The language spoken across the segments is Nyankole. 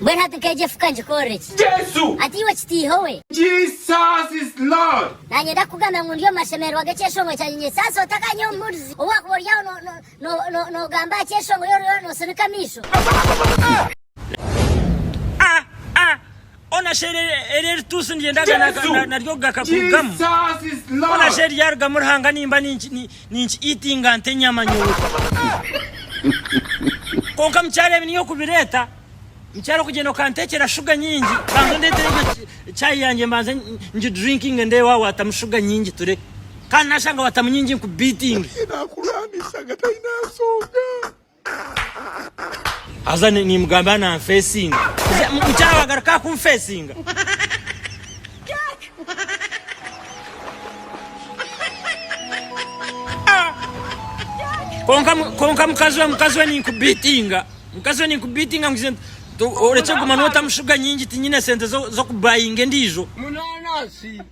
Mbwenu hati nk'egyo efuka ngikorere ki? Jesu! Ati iwe kitiiho we. Jesus is Lord! Naanye ndakugambira ngu ndi omu mashemererwa g'ekyeshongoro kyangye nyesasa otakanye omu murizi obu wakuba ori aho noogamba aha kyeshongoro oriyo noosinika amaisho. Ah ah Ona shi eri erituusi niryendaga naryo gakakurugamu Jesus is Ona shi Lord! eryarugamu Ruhanga nimba ninki eatinga nta enyama nyowe Kwonka mukyara ebi niiwe okubireeta Mukyara okugyenda okantekyera shuga nyingi banza ondetere egyo chai yangye mbanze ngi drinkinge ndeebe waaba watamu shuga nyingi ture Kandi nashanga watamu nyingi nku beatinge. Nakurwanisa nga talina nsonga. Haza nimugambira nanfesinga. Mukyara wagaruka akunfesinga. Kwonka kwonka mukazi we mukazi we ninkubitinga. Mukazi we ninkubitinga ngu orekye kuguma notamu shuga nyingi tinyine sente zokubayinga endiijo. Munanasi.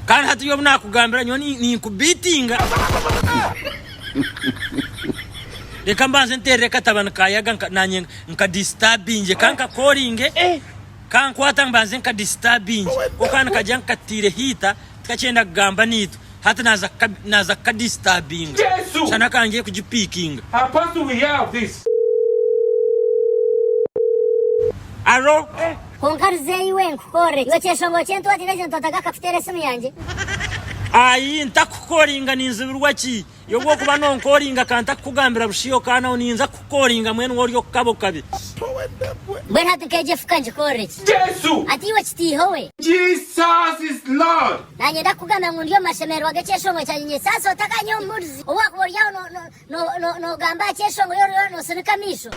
Kandi hati obu naakugambira nyowe ninkubiitinga. Reka mbanze nteerere katabani ka Yaga naanye nkadisitabingye ka nkakooringe kankwata mbanze nkadisitabingye kwonka nikagira ngu kataire hiita tikakyenda kugamba naitwe hati naaza kukadisitabinga shana kangiye kugipiikinga. Apostle we hear of this. Alo. Kwonka ruza iwe nkukorere. Iwe kyeshongoro ky'entuura tihaine eki ntotaga akakuteera esimu yangye. Ayi ntakukoringa ninzibirwa ki? Iwe obu okuba nonkoringa ka ntakukugambira bushiyo ka nawe ninza kukukoringa mbwenu we ori okukaba okabi. Mbwenu hati nk'egyo efuka ngikorere ki? Jesu! Ati iwe kitiiho we. Jesus is Lord! Naanye ndakugambira ngu ndi omu mashemererwa g'ekyeshongoro kyangye nyesasa otakanye omu murizi obu wakuba ori aho noogamba aha kyeshongoro oriyo noosinika amaisho.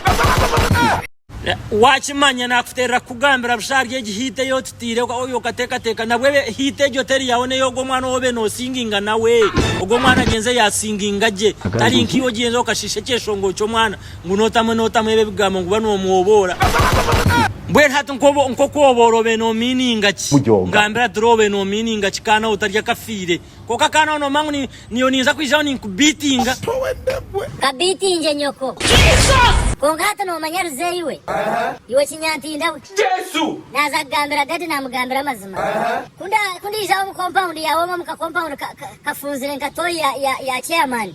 Waakimanya naakuteerera kukugambira busha ahari egi hiita ei otutaire okateekateeka nabwo hiita egyo teri yaawe n'ey'ogwo omwana ou obaire noosinginga nawe. Ogwo omwana agyenze yaasinginga gye tari nkaiwe ogyenzire okashiisha ekyeshongoro ky'omwana ngu nootamu nootamu ebi ebigambo ngu ba noomwoboora. Mbwenu hati nk'okwoboora obaire noomiininga ki? Ngambira turi obaire noomiininga ki kandi nawe otari akafiire? Kwonka akaana aho noomanya ngu niiwe ninza kwijaho ninkubiitinga. Kabiitingye nyoko. Kwonka hati noomanya ruzeeyi we? Iwe kinyantinda we. Naaza kugambira dadi naamugambira amazima. Ku ndiijaho omu kompawundi yaawe omwe omu kakompawundi kafunzire nka tooyi ya chairman,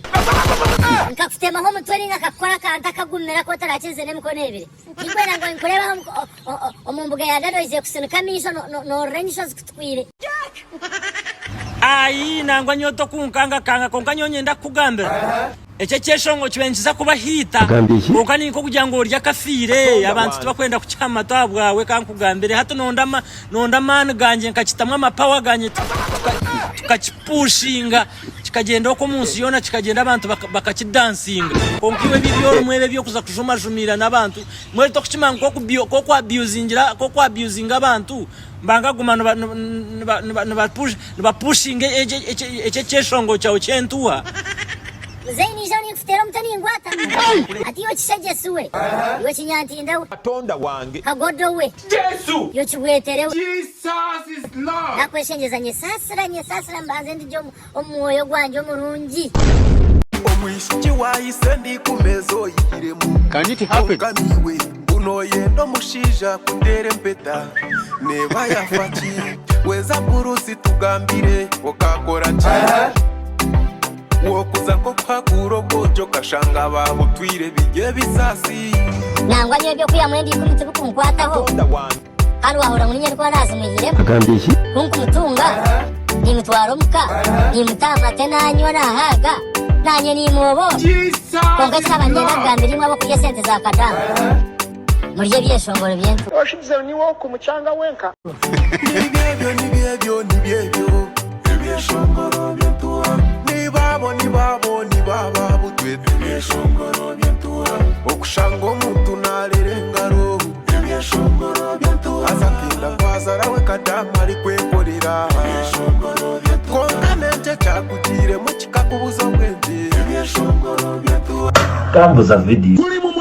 nkakutemaho omutwe nainga nkakukora akantu akagumire aku otarakirize n'emikono ebiri. Tinkwenda ngu nkureebe aho omu mbuga ya dadi oizire kusinika amaisho noorira enyisho zikutukwire. Ayi, nangwa nyowe tokunkangakanga, kwonka nyowe nyenda kukugambira eki ekyeshongoro kibaire nikiza kuba hiita, kwonka ni nk'okugira ngu ori akafiire, abantu tibakwenda kukiha amatu ahabwawe ka nkugambire. Hati nonda nonda amaani gangye nkakitamu amapawa gangye tukakipushinga kikagyenda okwo omu nsi yoona kikagyenda abantu bakakidansinga. Kwonka iwe ebi ebi orimu ebi eby'okuza kujumajumiirana abantu, mbwenu tokukimanya ngu k'oku abusinga abantu? Mbangaguma nibapushinga ekyo ekyeshongoro kyawe ky'entuuha. Muzeeyi naija ninkuteera omutwe ningwata ati iwe kishegyesi we, iwe kinyantinda we, Katonda wange. kagodo we, Jesu! iwe kibwetere we. Jesus is Lord! Nakweshengyeza nyesaasira nyesaasira mbanze ndigye omu mwoyo gwangye omurungi. Omwishiki waayise ndi kumeeza oyihiremu Can it happen? Kwonka niiwe ngu nooyenda omushaija kuteera empeta neeba yaafa ki? Weeza Burusi tugambire okaakora ki? Wookuza nk'okuhakuura obwogi okashanga baabutwire biri ebisaasi. Nangwa nyowe eby'okwihamu enda ikumi tibikunkwataho. Katonda wange. Kandi waahurira ngu niinye ndikuba naazimwihiremu, Agambye ki? ku nkumutunga, niimutwara omuka, niimuta amate naanywa naahaaga, naanye niimwoboora. Kwonka eki naaba niinyenda kugambira imwe ab'okurya esente za kadaama, murye ebyeshongoro by'entuuha. Oshibizeho niiwe ow'okumucanga wenka. Nibyebyo nibyebyo nibyebyo Ebyeshongoro by'entuuha Nibaabo nibaabo nibaaba butwe Ebyeshongoro by'entuuha Okushanga omuntu naarera engaro Ebyeshongoro by'entuuha Haza akenda kwazara we kadaama arikwekorera Ebyeshongoro by'entuuha Kwonka n'enki ekyakugiiremu kikakubuza obwengye Ebyeshongoro by'entuuha Tambuza video. Turi mu.